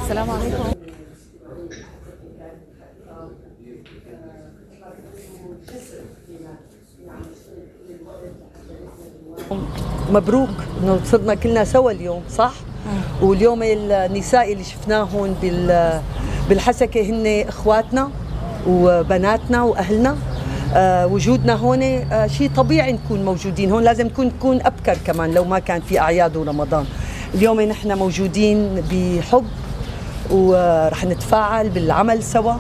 السلام عليكم. مبروك انه صرنا كلنا سوا اليوم، صح؟ واليوم النساء اللي شفناهم بالحسكه هن اخواتنا وبناتنا واهلنا. وجودنا هون شيء طبيعي نكون موجودين هون، لازم نكون ابكر كمان لو ما كان في اعياد ورمضان. اليوم نحن موجودين بحب ورح نتفاعل بالعمل سوا.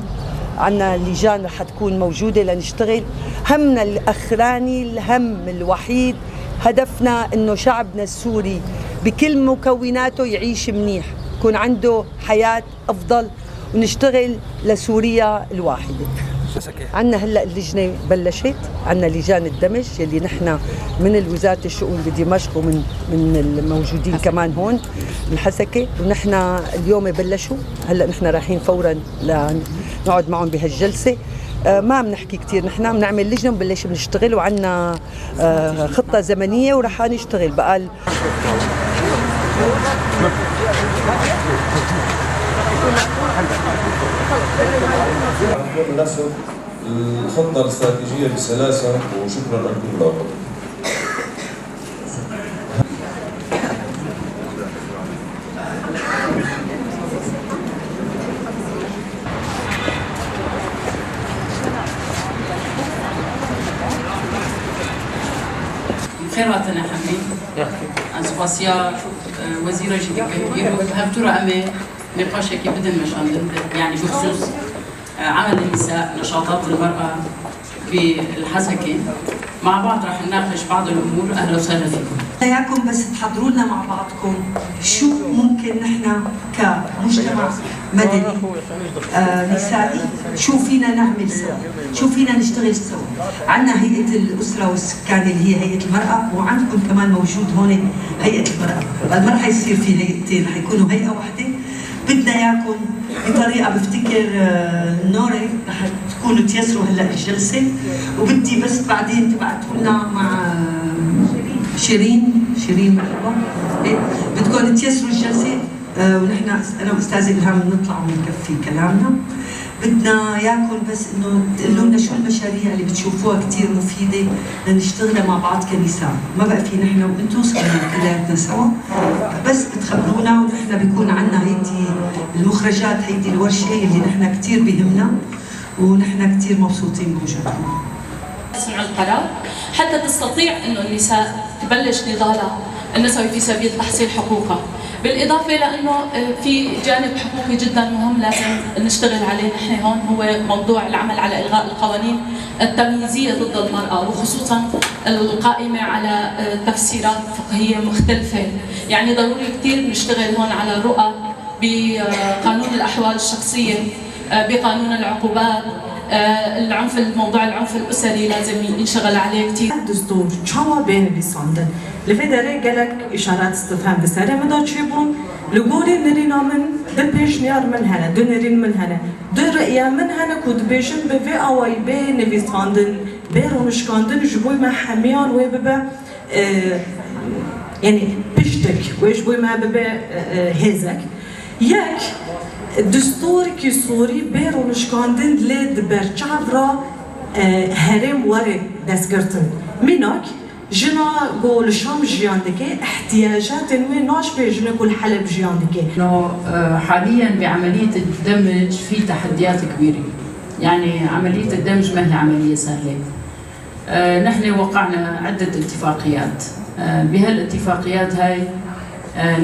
عنا لجان رح تكون موجودة لنشتغل. همنا الأخراني، الهم الوحيد، هدفنا إنه شعبنا السوري بكل مكوناته يعيش منيح، يكون عنده حياة أفضل، ونشتغل لسوريا الواحدة. عنا هلأ اللجنة بلشت، عنا لجان الدمج يلي نحن من وزارة الشؤون بدمشق ومن من الموجودين كمان هون الحسكة، ونحن اليوم بلشوا. هلأ نحن رايحين فورا لنقعد معهم بهالجلسة. ما بنحكي كثير، نحن بنعمل لجنة وبنبلش بنشتغل، وعنا خطة زمنية ورح نشتغل بقى. الخطة الاستراتيجية بسلاسة، وشكرا لكم لوقتكم. خيراتنا حمي سباسيا وزيرة جديدة هبتورة أمي نقاش هيك بدن مشان يعني بخصوص عمل النساء، نشاطات المرأة بالحسكة. مع بعض رح نناقش بعض الأمور. أهلا وسهلا فيكم. إياكم بس تحضروا لنا مع بعضكم شو ممكن نحن كمجتمع مدني نسائي شو فينا نعمل سوا، شو فينا نشتغل سوا. عندنا هيئة الأسرة والسكان اللي هي هيئة المرأة، وعندكم كمان موجود هون هيئة المرأة. ما رح يصير في هيئتين، رح يكونوا هيئة واحدة. بدنا إياكم بطريقة بفتكر نوري رح تكونوا تيسروا هلا الجلسة، وبدي بس بعدين تبعتوا لنا مع شيرين مرحبا، بدكم تيسروا الجلسة، ونحن انا واستاذ الهام بنطلع ونكفي كلامنا. بدنا اياكم بس انه تقولوا لنا شو المشاريع اللي بتشوفوها كثير مفيدة لنشتغلها مع بعض كنساء. ما بقى في نحن وانتم، صرنا كلياتنا سوا، بس بتخبرونا ونحن بيكون عندنا هيدي المخرجات، هيدي الورشة اللي نحن كثير بهمنا، ونحن كثير مبسوطين بوجودكم. صنع القرار حتى تستطيع انه النساء تبلش نضالها النسوي في سبيل تحصيل حقوقها، بالاضافة لانه في جانب حقوقي جدا مهم لازم نشتغل عليه نحن هون، هو موضوع العمل على الغاء القوانين التمييزيه ضد المراة، وخصوصا القائمة على تفسيرات فقهية مختلفة. يعني ضروري كثير نشتغل هون على رؤى بقانون الاحوال الشخصية، بقانون العقوبات، العنف، الموضوع العنف الاسري لازم ينشغل عليه كثير. الدستور چاوا بين نویساندن لفدره گلک اشارات استفهام بسره مدا چی بون لگوری نرینا من دو پیشنیار من هنه، دو نرین من هنه، دو رؤیا من هنه کد بیشن به وی آوای به نویساندن به رونشکاندن جبوی ما حمیان وی ببه یعنی پشتک وی جبوی ما ببه هزک یک دستور کی سوری به رونشکاندن لید برچاو را هرم وره دستگرتن میناک جنا گول شام جیان دكي احتياجات وين ناش بجنا كل حلب جيان دكي. حاليا بعملية الدمج في تحديات كبيرة، يعني عملية الدمج ما هي عملية سهلة. نحن وقعنا عدة اتفاقيات، بهالاتفاقيات هاي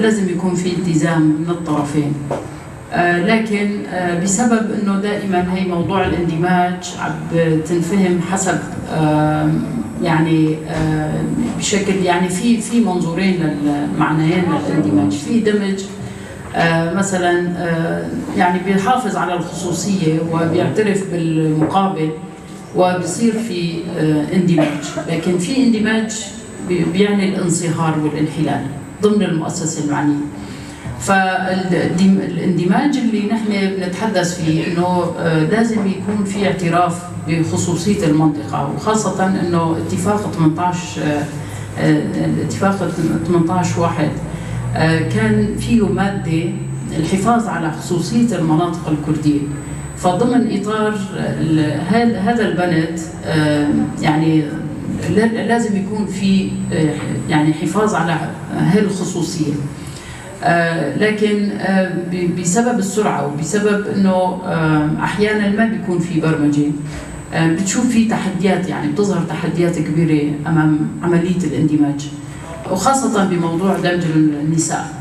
لازم يكون في التزام من الطرفين، لكن بسبب انه دائما هي موضوع الاندماج عم تنفهم حسب يعني بشكل يعني في منظورين للمعنيين للاندماج، في دمج مثلا يعني بيحافظ على الخصوصية وبيعترف بالمقابل وبصير في اندماج، لكن في اندماج بيعني الانصهار والانحلال ضمن المؤسسة المعنية. فالاندماج اللي نحن بنتحدث فيه انه لازم يكون في اعتراف بخصوصيه المنطقة، وخاصة انه اتفاق 18 اتفاق 18-1 كان فيه مادة الحفاظ على خصوصية المناطق الكردية. فضمن اطار هذا البند يعني لازم يكون في يعني حفاظ على هالخصوصيه. لكن بسبب السرعة وبسبب انه احيانا ما بيكون في برمجة، بتشوف في تحديات، يعني بتظهر تحديات كبيرة امام عملية الاندماج، وخاصة بموضوع دمج النساء.